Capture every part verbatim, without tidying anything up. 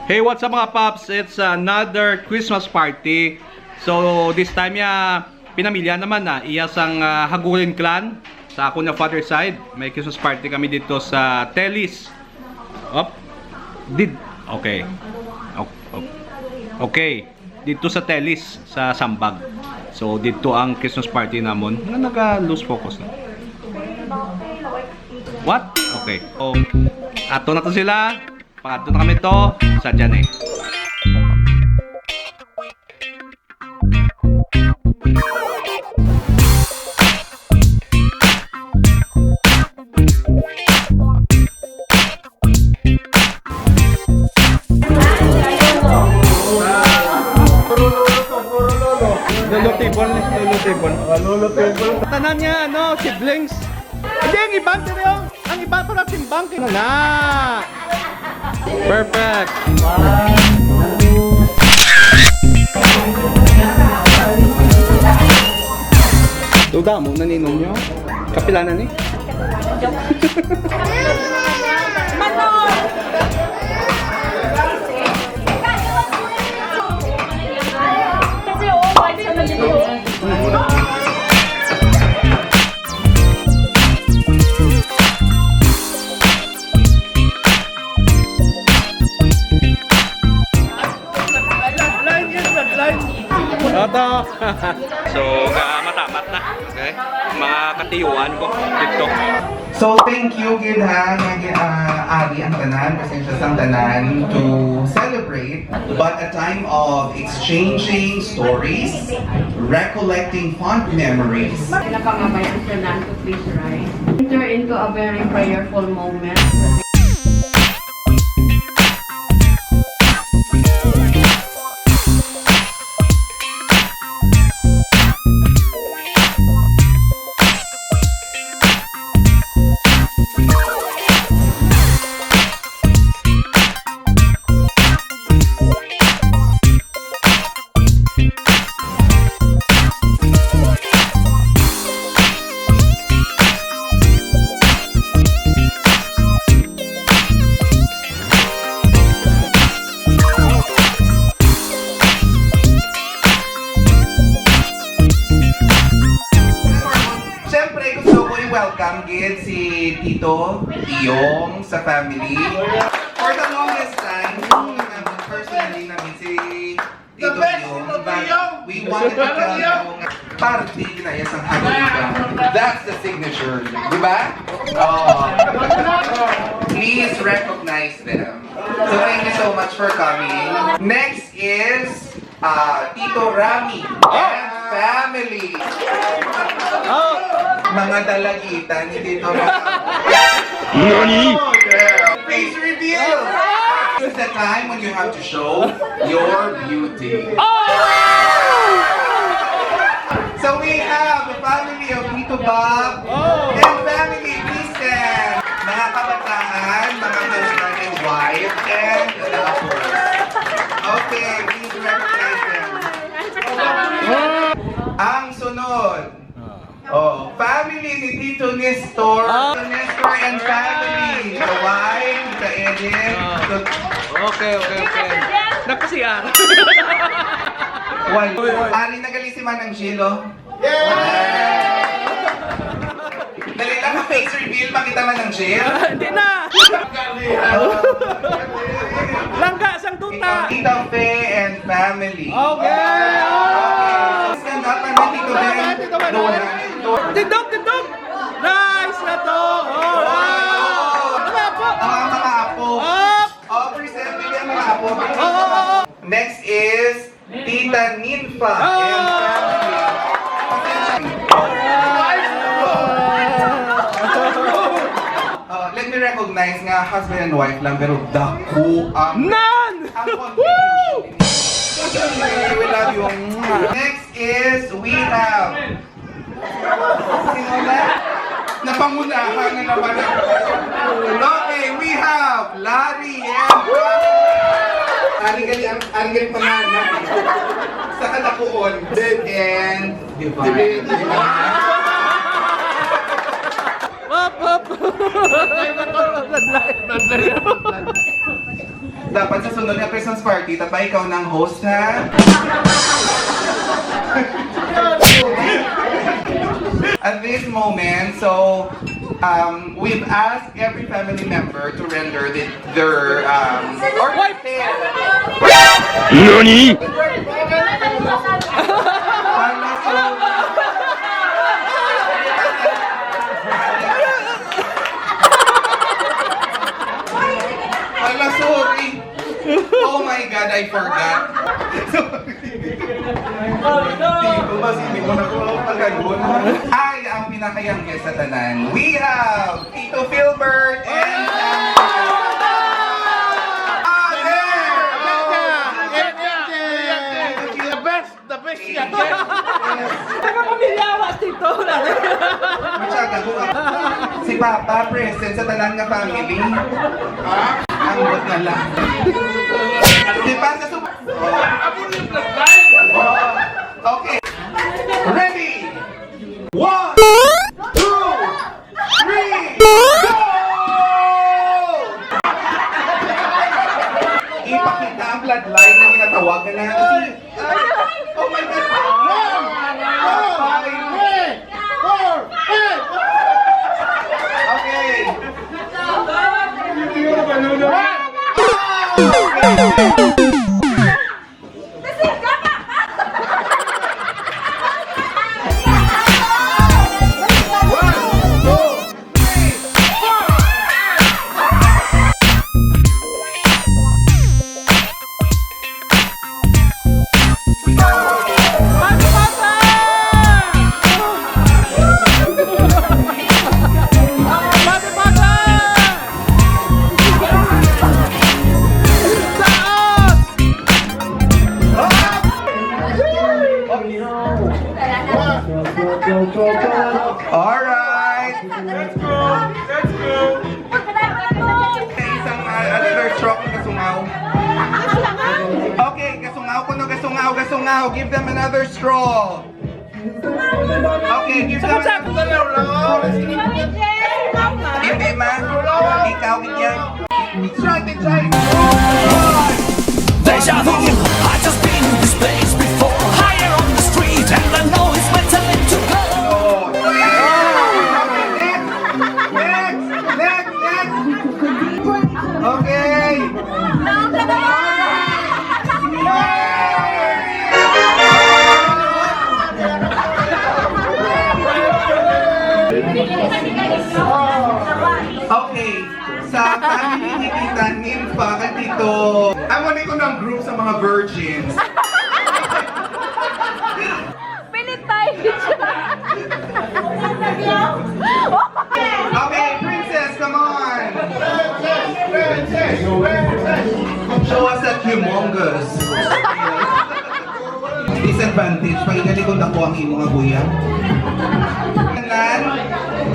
Hey, what's up, mga paps? It's another Christmas party. So, this time ya, pinamilya naman na iya sang, ah, Hagurin clan. Sa ako na father side, may Christmas party kami dito sa Telis. Op. Did, okay. Ok-, ok-, okay. Dito sa Telis, sa Sambag. So, dito ang Christmas party namon. Nga naga-lose focus na. What? Okay. So, ato na to sila. Pangadto na kami to sa Janay. Lolo table, lolo table. Tanan niya, ano, siblings. Hindi, ang iban, pero ang iban para timbang. Kaya na. Perfect. Duda mo, naninom nyo? Kapila na ni? Kasi, oh, white siya na dito. Toto. So, ga matamat na. Okay? Mga katiyuan ko dito. So, thank you gid, ha, nga gi-, ah, agi ang tanan, pasensya sang tanan to celebrate, but a time of exchanging stories, recollecting fond memories. Sila pa nga ba yan, Fernando, please rise. Enter into a very prayerful moment. Siyempre, gusto ko i-welcome gid si Tito Iyong sa family. For the longest time, personally namin si Tito Iyong, but we wanted to tell you, party na iya sang Hagurin. That's the signature, di ba? Oh. Please recognize them. So thank you so much for coming. Next is, uh, Tito Rami and family. Oh. Mga dalagitan ni Tito Rami. Nani? Oh, yeah. Face reveal. This is the time when you have to show your beauty. Oh! So we have the family of Tito Bob and family, please stand. Mga kabataan, mga husband and wife, and the couples. Okay, please recognize them. Ang sunod, oh, family ni Tito Nestor. Ah. Tito Nestor and family. The wife, the Edith. Ah. The okay, okay, okay. Nagka-C R. One. Ari na gali si Manang Jill, oh. Yay! Dali lang, face reveal, makita man ang jail. Hindi na. Langga sang duta. Ikaw, Tita Fe and family. Okay. Stand up, ano, Tito Ben? Tito Ben. Tindog, tindog. Nice na to. Alright. Mga apo. Ang mga apo. Up. Oh, present, bigyan mga apo. Oo, oo, oo. Next is Tita Ninfa and family. Uh, let me recognize nga husband and wife lang, pero dako ang, ang contribution. We love you. Next is, we have Sino na? Napangunahan na naman ako. Okay, we have Larry and Ari gali ang, ari gali pangalan. Sa kadakuon. And Divine. Divine. Wow, Dapat sa sunod nga Christmas party, tatay, ikaw nang host, ha? At this moment, so, um, we've asked every family member to render the, their, um, or their pet. Nani? Hala, sorry. Hala, sorry. Oh my God, I forgot. Hindi ko mas, hindi ko na ko pagkagulo. Ay, ang pinaka-youngest sa tanan. We have Tito Philbert and Father! The best, the best yan. Nagpamilyawa si Tito. Matyaga ko. Si Papa, present sa tanan nga family. Ambot na lang. Di ba sa sub- Amo ni bloodline. Okay. Ready? One, two, three, go! Ipakita ang bloodline na ginatawag na natin. Ay, oh my God! One, two, three, four, five! Okay. Alright. Let's go. Let's go. Isang, ah, another stroke, kasungaw. Okay, kasungaw, kuno kasungaw, kasungaw. Give them another straw. Okay, give them another straw. Hindi, ma. Ikaw, ganyan. Strategize. Deja vu, I just been in this place before. Higher on the street and I know it's my time to go. Next, next, next, next. Okay. Okay. Sa family ni Tita Nympha, kay Tito. Amo ni ko ng group sa mga virgins. Pilit tayo. Okay, princess, come on. Princess, princess, princess. Show us that humongous. Disadvantage, pag ikali kung dako ang imo nga guya. Tanan,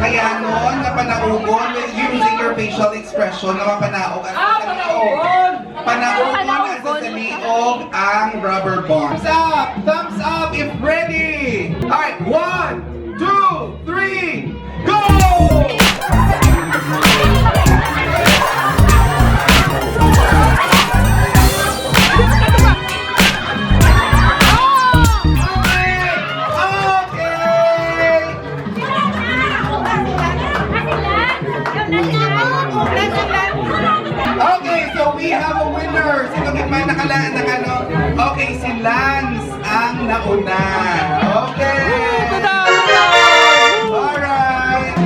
kaya nun, nga panaugon, using your facial expression, nga mapanaog ang sa liog. Panaugon ang sa liog ang rubber band. Thumbs up! Thumbs up if ready! Alright, one, two, three, go! Okay! Okay! Okay, so we have a winner. Sino gid man nakala-, nakano? Okay, si Lance ang nauna. Okay. Alright.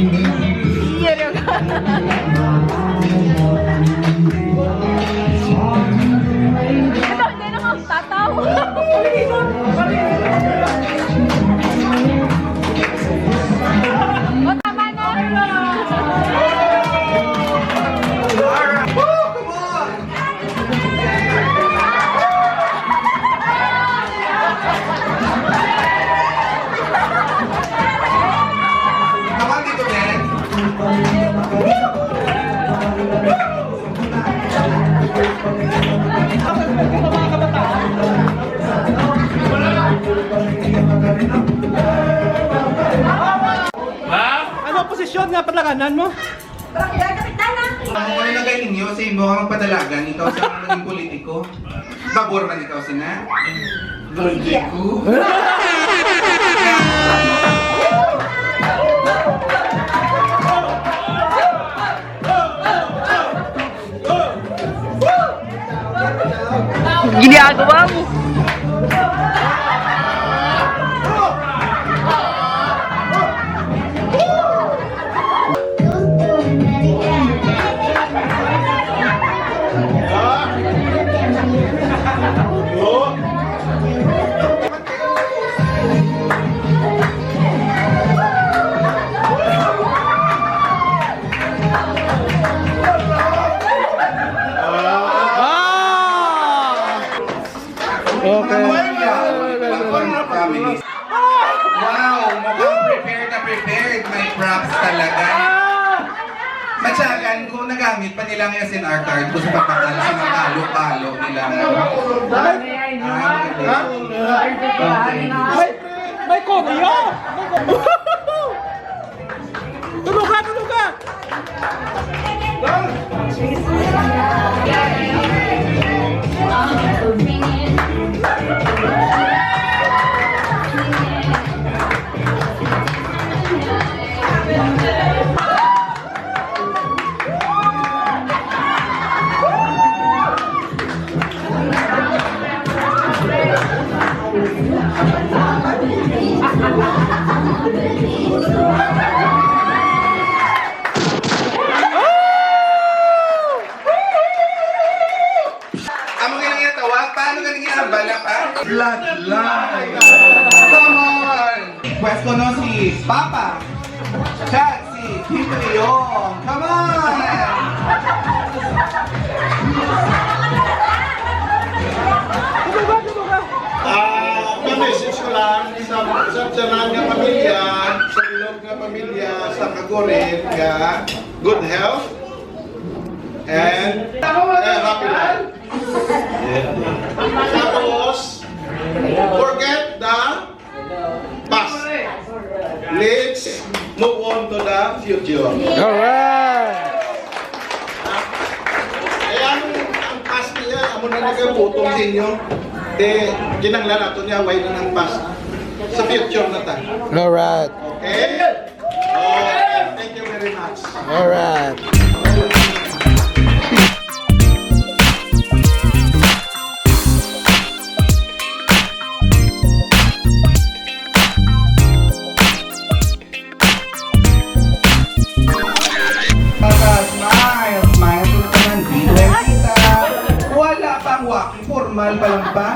Iya, iya. Ito, hindi na magtatawa. O, tama na. Come on, Tito Ben. Ha? Ano posisyon nga padalagan mo? Barangay Kapitana. Ang mga nagay ninyo sa imo ang padalagan, ikaw sa mga naging politiko. Pabor man ikaw sina? Politiko. Ginagawa mo. Ah! Okay. Wow, mukhang prepared na prepared. May props talaga. Matyagan ko, nagamit pa nila ang S N R card ko sa pagkakal sa mga palo-palo nila. Ah, okay. May, may Korea! May Korea! Tulog ka, tulog ka! Amo nga nang tawag, paano ka nang ginambala pa? Flatline! Come on! Pwesto no si Papa. Chat si Tito Yong. Come on! Ah, ma-message ko lang sa, sa tanan nga pamilya, sa Bilog nga pamilya, sa Cagorin, nga good health and, eh, happy life. Tapos, forget the past. Let's move on to the future. Alright! Kaya ang, ang past niya, amo na nagabutong sa inyo. Di, kinanglan nato niya, way na ng past. Sa future na ta. Alright. Okay? Okay, thank you very much. Alright. Smile, smile to the tanan. Wala pang waki, formal pa lang pa.